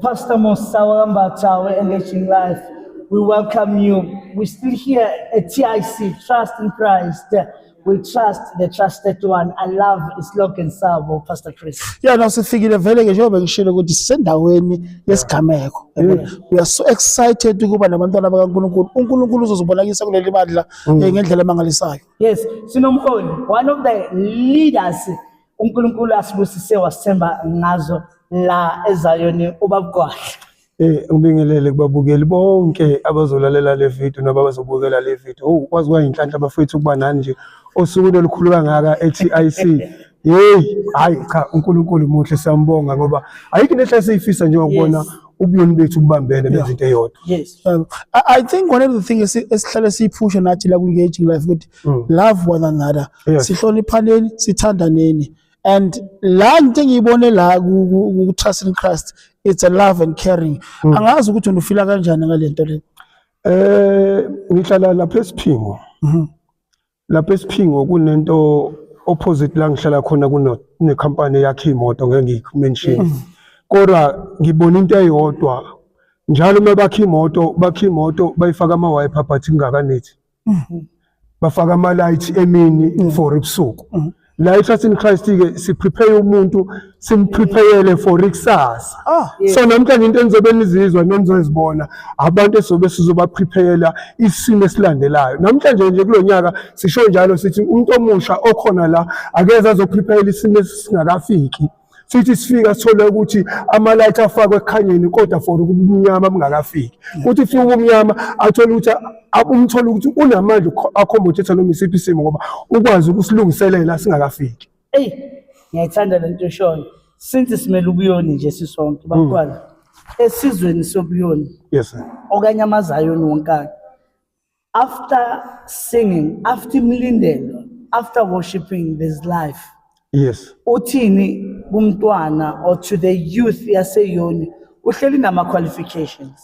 Pastor Musa Mbatha, Engaging Life. We welcome you. We're still here at TIC, Trust in Christ. We trust the trusted one. I love slogan sabo, Pastor Chris. Yeah, no, sifikile vele ke, njengoba ngishilo ukuthi sisendaweni yesigameko. Yabona? We are so excited ukuba nabantwana bakaNkulunkulu. UNkulunkulu uzozibonakisa kuleli bandla ngendlela emangalisayo. Yes, sinomholi, one of the leaders uNkulunkulu asibusise wasithemba ngazo la eZayoni, ubabugwadla. Ngibingelele kubabukeli bonke abazolalela le video noma abazobukela le video. Oh, kwazi kwayinhlanhla bafethu ukuba nani nje osukwini olukhulu kangaka e-TIC. Hey, hayi cha, uNkulunkulu muhle, siyambonga ngoba ayikho into ehlale siyifisa njengokubona ubuyoni bethu bubambene benza into eyodwa. I think one of the things esihlale siyiphusha nathi la ku-Engaging Life ukuthi love one another. Sihloniphaneni, sithandaneni. And la into engiyibone la ku Trust in Christ, it's a love and caring. Angazi ukuthi wena ufila kanjani ngale nto le. Ngihlala lapha eSiphingo. Lapha eSiphingo kunento opposite la ngihlala khona, kuno kune company yakhe imoto, ngeke ngiyimention. Kodwa ngibona into eyodwa njalo uma bakha imoto, bakha imoto bayifaka ama wiper but kungakanethi. Bafaka ama light emini for ebusuku. La e-Trust in Christ ke si prepare umuntu, simprepare for ikusasa. So namhlanje into enizobe nizizwa nenizoyizibona, abantu esizobe sizoba prepare isimo esilandelayo. Namhlanje nje kulo nyaka sisho njalo, sithi umuntu omusha okhona la akeze azoprepare isimo esingakafiki. Sithi sifika sithole ukuthi ama-light afakwe ekukhanyeni kodwa for ubumnyama bungakafiki. Kuthi fika ubumnyama athole ukuthi umthole ukuthi unamandla accommodate noma isiphi isimo ngoba ukwazi ukusilungiselela singakafiki. Ey, ngiyayithanda lento eshoyo. Since simele ubuyoni nje sisonke, bantwana. Esizweni sobuyoni Yes sir. Okanye amaZayoni wonkana. After singing, after imlindelo, after worshiping, there's life. Uthini kumntwana or to the youth yaseYoni uhleli nama qualifications?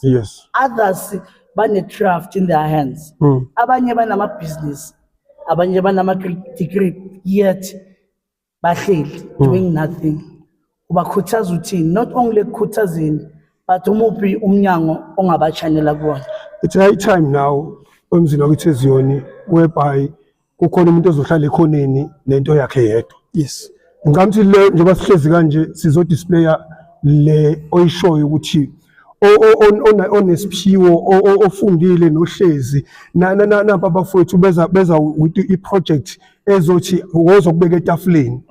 Others bane craft in their hands. Abanye banama business, abanye banama degree, yet bahleli doing nothing. Ubakhuthaza uthini, not only ekukhuthazeni but umuphi umnyango ongabachanela kuwona? It's high time now emzini wakithi eZiyoni whereby kukhona umuntu ozohlala ekhoneni nento yakhe yedwa. Ngicabanga ukuthi le njengoba sihlezi kanje sizodisplaya le oyishoyo ukuthi onesiphiwo, ofundile nohlezi nampa abafowethu beza with i-project ezothi woza kubeka etafuleni,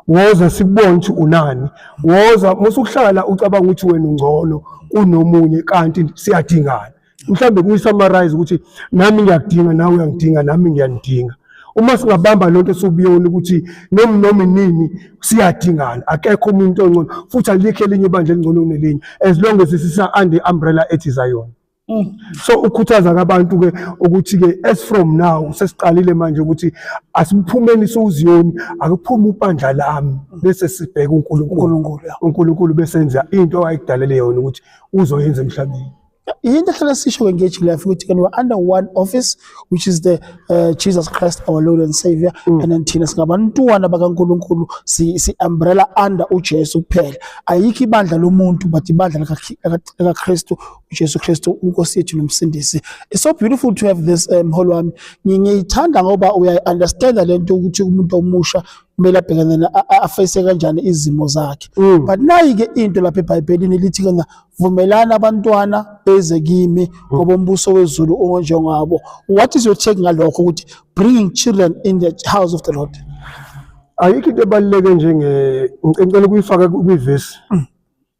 woza sikubone ukuthi unani, woza musukuhlala ucabanga ukuthi wena ungcono kunomunye kanti siyadingana. Mhlambe kuyi-summarize ukuthi nami ngiyakudinga, nawe uyangidinga, nami ngiyanidinga. Uma singabamba lonto sobuyoni ukuthi noma nini siyadingana, akekho umuntu ongcono futhi alikho elinye ibandla elingcono kunelinye as long as sisa under umbrella ethi Zion. So ukhuthaza abantu ke ukuthi ke as from now sesiqalile manje ukuthi asiphumeni sowuziyoni, akuphume upandla lami bese sibheka uNkulunkulu. uNkulunkulu, ya. uNkulunkulu bese enza into ayikudalele yona ukuthi uzoyenza emhlabeni. Into ehlala sisho kwe-Engaging Life ukuthi we are under one office, which is the Jesus Christ our Lord and Savior, and then thina singabantwana bakaNkulunkulu, si umbrella under uJesu kuphela. Ayikho ibandla lomuntu but ibandla likaKristu, uJesu Kristu uNkosi yethu nomsindisi. It's so beautiful to have this mholi wami. Ngiyithanda ngoba uyayi understand lento ukuthi umuntu omusha kumele abhekane aface kanjani izimo zakhe. But nayi ke into lapha eBhayibhelini lithi ke, "Vumelana abantwana beze kimi ngoba umbuso wezulu unjengabo." What is your take ngalokho ukuthi bringing children in the house of the Lord? Ayikho into ebaluleke njenge, ngicela ukuyifaka kwivesi,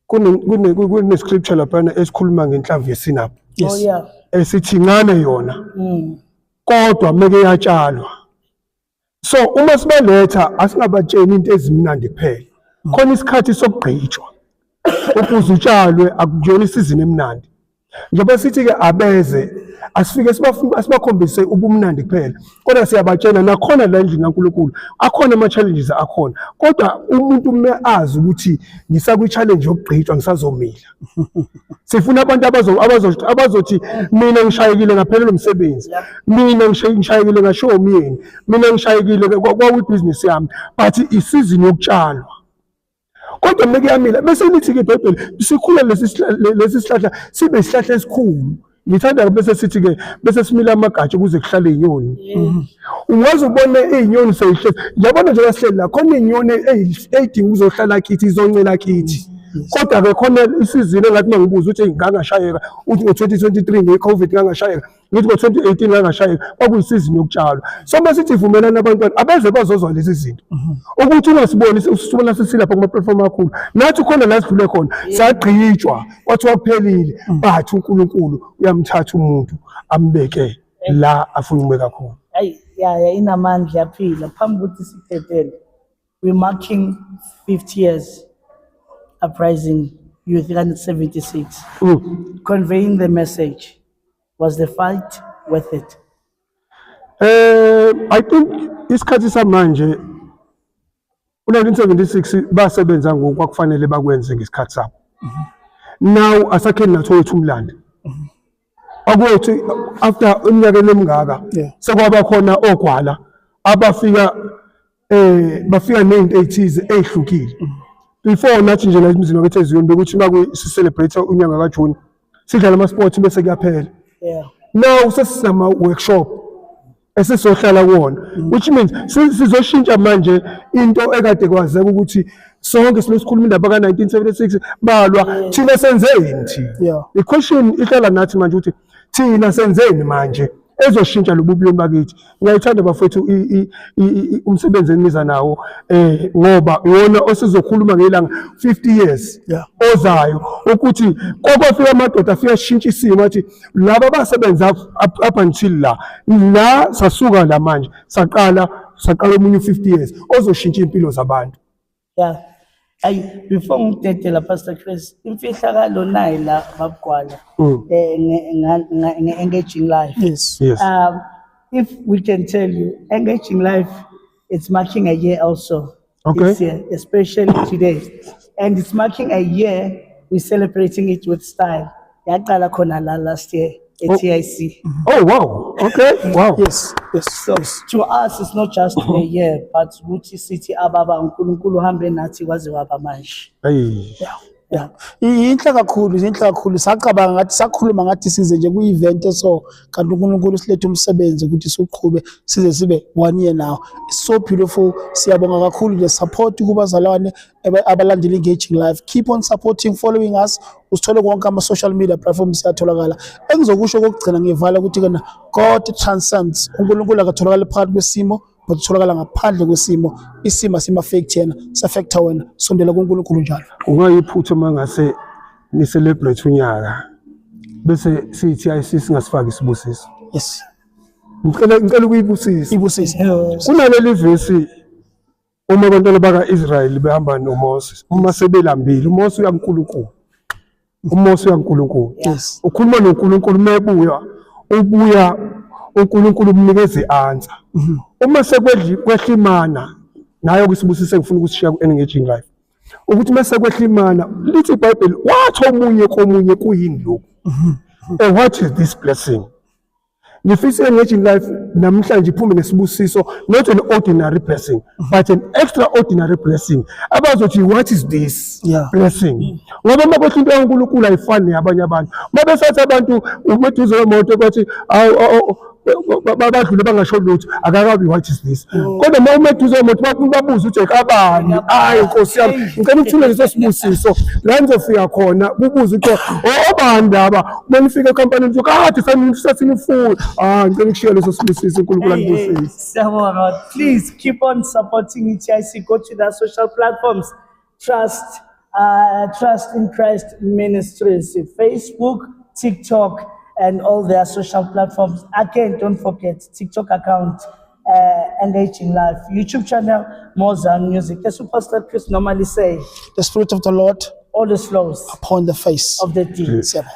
kune scripture laphana esikhuluma ngenhlamvu yesinaphu esithi incane yona kodwa meke yatshalwa. So uma sibaletha asingabatsheni into ezimnandi kuphela, khona isikhathi sokugqitshwa ukuze utshalwe, akuyona isizini emnandi. Njengoba sithi-ke abeze, asifike sibakhombise ubumnandi kuphela, kodwa siyabatshela nakhona la endlini kaNkulunkulu akhona ama-challenges akhona, kodwa umuntu ume azi ukuthi ngisakwi-challenge yokugqitshwa, ngisazomila. Sifuna abantu abazothi mina ngishayekile ngaphelelwa umsebenzi, mina ngishayekile ngashiwo umyeni, mina ngishayekile kwawibhizinisi yami, but isizini yokutshalwa. Kodwa mekuyamila bese lithi-ke iBhayibheli sikhula lesi sihlahla sibe isihlahla esikhulu. Ngithanda bese sithi-ke bese simila amagatsha ukuze kuhlale iy'nyoni. Ungaze ubone iy'nyoni sey'hlezi, yabona njengoba sihleli la khona iy'nyoni ey'dinga ukuzohlala kithi, izoncela kithi. Kodwa-ke khona isizini engathi uma ngibuza ukuthi ngangashayeka, uthi ngo-2023 nge-COVID ngangashayeka, ngithi ngo-2018 ngangashayeka, kwakuyisizini yokutshalwa. So uma sithi vumelani abantwana, abeze bazozwa lezi zinto. Ukuthi ungasiboni usibona sesilapha kuma-platform amakhulu. Nathi khona la sidlule khona, sagqitshwa, kwathiwa kuphelile. But uNkulunkulu uyamthatha umuntu ambeke la afuna ukubeka khona. Hayi, ya inamandla, yaphila. Phambi ukuthi sidedele, we're marking 50 years uprising youth 76. Conveying the message, was the fight worth it? I think isikhathi samanje, u-1976 basebenza ngokwakufanele bakwenze ngesikhathi sabo. Now asakheni nathi owethu umlando. Akwethu after iminyaka emingaka sekwaba khona ogwala abafika bafika nezinto ezithize ezihlukile. Before nathi nje la emzini wakithi eZiyoni bekuthi maku celebrate unyanga kaJune sidlala ama sports bese kuyaphela. Now sesinama workshop esizohlala kuwona, which means sizoshintsha manje into ekade kwazeka ukuthi sonke silosikhuluma indaba ka-1976 balwa, thina senzeni thina? The question ihlala nathi manje ukuthi thina senzeni manje ezoshintsha lobu bulimi bakithi. Ngiyayithanda bafethu umsebenzi eniza nawo, ngoba iwona osizokhuluma ngelanga 50 years ozayo ukuthi kokwafika amadoda afika ashintsha isimo, athi laba basebenza up until la sasuka la manje saqala omunye u-50 years ozoshintsha impilo zabantu. Yeah. Ayi, before ngidedela, Pastor Chris, imfihlakalo nayi la babugwala nge-engaging life. If we can tell you, engaging life, it's marking a year also. This year, especially today. And it's marking a year, we're celebrating it with style. Yaqala khona la last year at TIC. Oh, wow. Okay. Wow. So to us, it's not just a year, but ukuthi sithi ababa uNkulunkulu uhambe nathi kwaze kwaba manje. Hey. Yeah. Inhle kakhulu, inhle kakhulu. Sacabanga ngathi sakhuluma ngathi size nje kuyi-event, so kanti uNkulunkulu silethe umsebenzi ukuthi siqhube size sibe one year now. It's so beautiful. Siyabonga kakhulu the support kubazalwane abalandela Engaging Life. Keep on supporting, following us. Usithole konke ama social media platforms, siyatholakala. Engizokusho kokugcina ngivala ukuthi kana God transcends. uNkulunkulu akatholakala phakathi kwesimo, but utholakala ngaphandle kwesimo. Isimo asim-affect yena, si-affecta wena. Sondela kuNkulunkulu njalo. Ungayiphutha uma ngase ni celebrate unyaka bese sithi ayisi singasifaki isibusiso. Ngicela ukuyibusisa. Ibusise. Kunaleli vesi, uma abantwana baka-Israyeli behamba noMoses, uma sebelambile, uMose uya kuNkulunkulu. uMose uya kuNkulunkulu. Ukhuluma noNkulunkulu, mebuya ubuya uNkulunkulu umnikeza i-answer. Uma sekwehla imana, nayo kusibusiso engifuna ukusishiya ku-Engaging Life. Ukuthi mase kwehla imana, lithi iBhayibheli wathi omunye komunye, "Kuyini lokhu? And what is this blessing?" Ngifisa i-Engaging Life namhlanje iphume nesibusiso, not an ordinary blessing but an extraordinary blessing, abazothi, "What is this blessing?" Ngoba uma kwehla into kaNkulunkulu ayifani neyabanye abantu. Uma besathi abantu umeduze wemoto bathi awu, awu, badlule bangasho lutho, akakabi what is this. Kodwa uma umeduze wemoto babuze ukuthi kabani. Hayi Nkosi yami, ngicela ukuthule leso sibusiso la nizofika khona kubuze ukuthi obani laba. Uma nifika ekampanini kuthi kade sasinifuna. Ah, ngicela ukushiya leso sibusiso, uNkulunkulu anibusise. Siyabonga. Please keep on supporting ETIC. Go to their social platforms. Trust in Christ Ministries, Facebook, TikTok, and all their social platforms. Again, don't forget TikTok account, Engaging Life, YouTube channel, Mozart Music. As Pastor Chris normally say, The Spirit of the Lord always flows upon the face of the deep. Siyabonga.